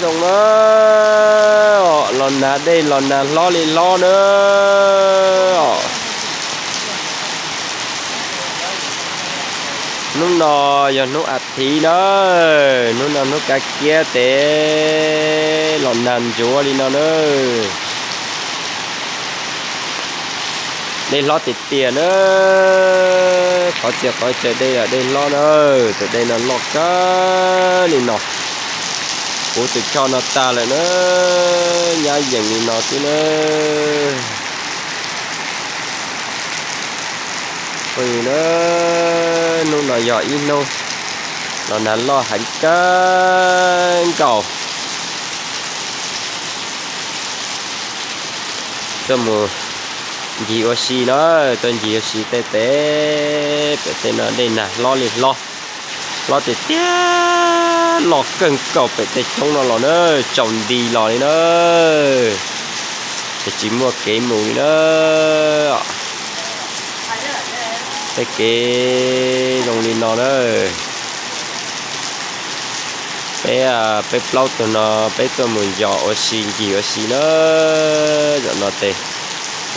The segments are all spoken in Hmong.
Zoo na, los nag dej los nag hlob li hlob na. Hnub no yog hnub a thiv na, hnub no hnub kab kiab tes los nag ntsuav li no na. Dej hlob tiag tiag na, qhov txhia qhov chaw dej los dej hlob na, tus dej no loj kawg li no. Puv tus choj no tag lawm na, nyab yees li no xwb na. Phooj ywg na, hnub no yog ib hnub los nag loj heev kawg nkaus. Tuaj mus ncig ua si no, tuaj ncig ua si tej tes, pem tej no dej nag hlob li hlob, hlob tiag tiag, loj kawg nkaus pem tej thoob no los na, tsaus nti los li na, ces tsis muaj kev mus li na. Tej kev zoo li no na. Peb, peb plaub tug no peb tuaj mus ncig ua si, ncig ua si na. Zaum no tes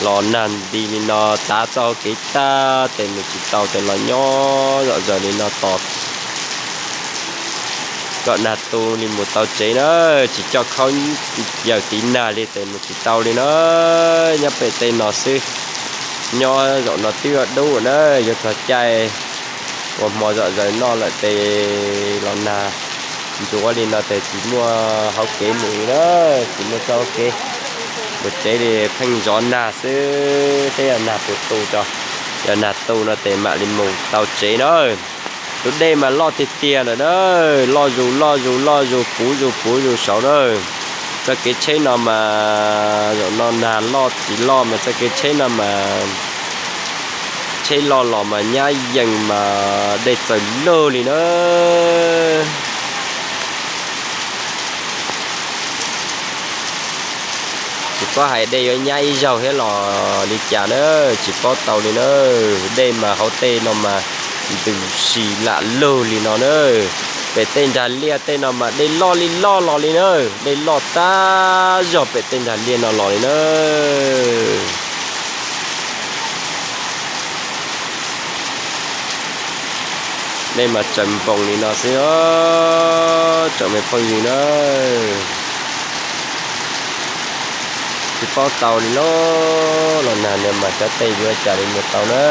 los nag nti li no, tav txoj hauv kev tag tes mus tsis tau, tes los nyob zom zaws li no tos kom nag tu li mus tau tsev na. Tsis coj khaub ncaws tiv nag li tes mus tsis tau li na. Nyob pem tej no xwb, nyob zaum no twb yuav dub na, yuav txog caij ua hmo zom zaws noj lawm tes los nag ntsuav li no tes tsis muaj hauv kev mus li na, tsis muaj txoj hauv kev mus tsev li, pheej zov nag xwb, thiab yog nag puas tu tso, yog nag tu no tes mam li mus tau tsev na. Tus dej mas loj tiag tiag lawm na, loj zus loj zus loj zus puv zus puv zus saud na. Txoj kev tsheb no mas zaum no nag loj tsis loj mas txoj kev tsheb no mas tsheb loj los mas nyab yees mas dej txaws lug li na. Tsis paub hais dej yuav nyab ib zaug thiab los li cas na, tsis paub tau li na. Dej mas hauv tej no mas ntws si lam lug li no na. Pem tej nrag liaj tej no mas dej loj li loj los li na, dej loj tag zog pem tej nrag liaj no los li na. Dej mas tsaws npoos li no xwb os tsoom me phooj ywg na. Tsis paub tau li lauj, los nag no mas cov tej yuav cas li mus tau na.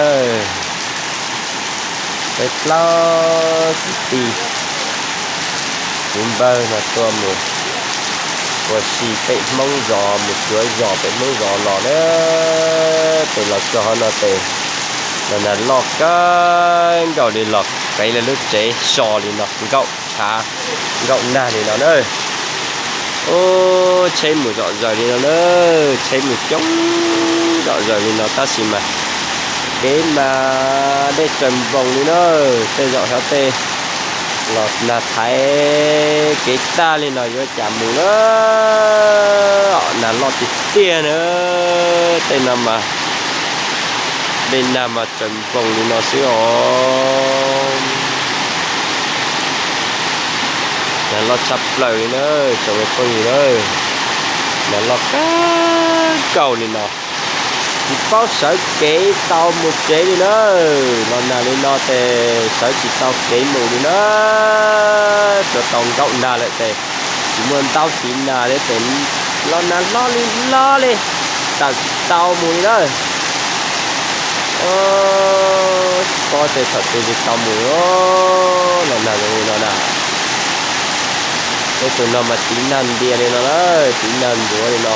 Peb plaub kwv tij kwv npawg no tuaj mus ua si pem Hmoob zos, mus cuav zos pem Hmoob zos los na, tes los txog hov no tes los nag loj kawg nkaus li, los qev lawv lub tsev so li no, nkaum tshav nkaum nag li no na. Ub, tsheb mus zom zaws li no na, tsheb mus coob zom zaws li no tab sis mas kev mas dej tsaws npoos li na. Tej zaum xyov tej los nag thaiv kev tag li no yuav cas mus na. Nag loj tiag tiag na, tej no mas dej nag mas tsaws npoos li no xwb os. Nag loj tshaj plaws li na, tsoom me phooj ywg na, nag loj kawg nkaus li no. Tsis paub sawv kev tau mus tsev li na, los nag li no tes sawv tsis tau kev mus li na. Tsuas tau nkaum nag lawm tes tsis muaj ntaub tiv nag li tes los nag hlob li hlob li, tawm tsis tau mus li na. Tsis paub tes thaum twg li tau mus, los nag zoo li no na. Peb tus no mas tiv nag ntias li no na, tiv nag ntsuav li no.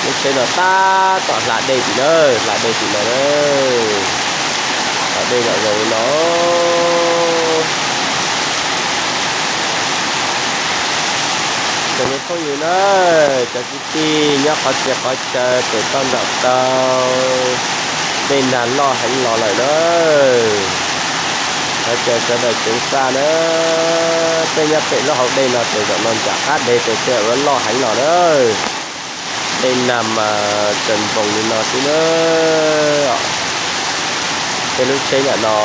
Lub tsheb no tab tom hla dej tim na, hla dej tim no na, hla dej zom zaws li no. Tsoom me phooj ywg na, cov kwv tij nyob qhov txhia qhov chaw pem toj nram tau, dej nag loj heev los lawm na. Thov caw sawv daws ceev faj na, peb nyob pem lub hauv dej no tes zaum no nram qab deg tes tej zaum yuav loj heev los na. Dej nag mas tsaws npoos li no xwb na. Tej lub tsheb nram no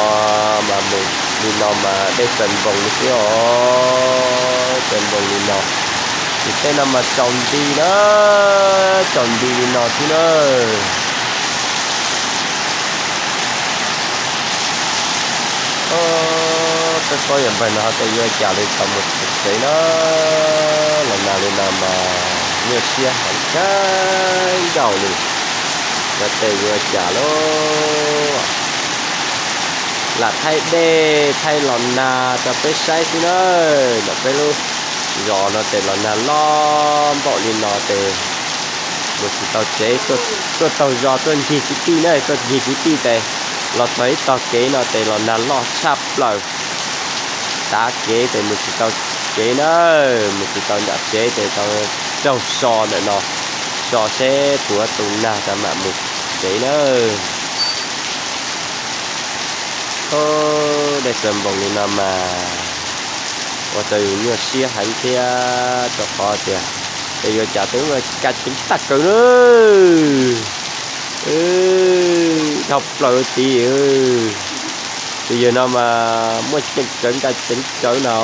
mas mus Li no mas dej tsaws npoos li xwb os, tsaws npoos li no. Ces tej no mas tsaus nti na, tsaus nti li no xwb na. Peb paub yog npawg no tej yuav cas li tau mus tsev na, los nag li no mas nyuaj siab heev kawg nkaus li. Yog tej yuav cas lauj. Lam thaij dej thaij los nag rau peb saib xwb na. Ntawm peb lub zos no ces los nag loj npaum li no ces mus tsis tau tsev, tuaj taug zos tuaj ncig kwv tij na, tuaj ncig kwv tij ces los txog ib tog kev no ces los nag loj tshaj plaws, tav kev ces mus tsis tau kev na, mus tsis tau nram tsev ces tau raug so ntawm no, so seb puas tus nag tas mam mus tsev na. Dej tsaws npoos li no mas ua rau yus nyuaj siab heev thiab, rau qhov tias tej yuav cas twb ua ka ceev tag kawg na. Dhau plaws tid. Tus yawg no mas muaj ceev tsawv nka ceev tsawv no.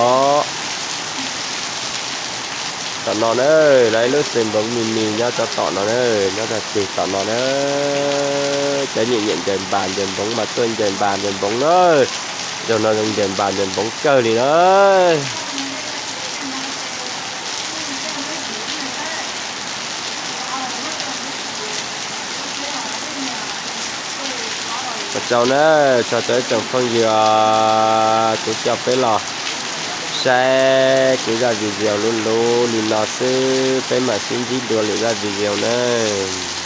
Tom no na, lawv ib lub xwm npoov me me nyob rau tom no na, nyob rau ceg tom no na. Cov nyiam nyiam ncaws npas ncaws npoov mas tuaj ncaws npas ncaws npoov na. Zaum no zoo ncaws npas ncaws npoov kawg li na. Ua tsaug na, tsaug rau ib tsoom phooj ywg, kuv coj peb los saib kuv zaj video luv luv li no xwb, peb mam sib ntsib dua lwm zaj video nawb.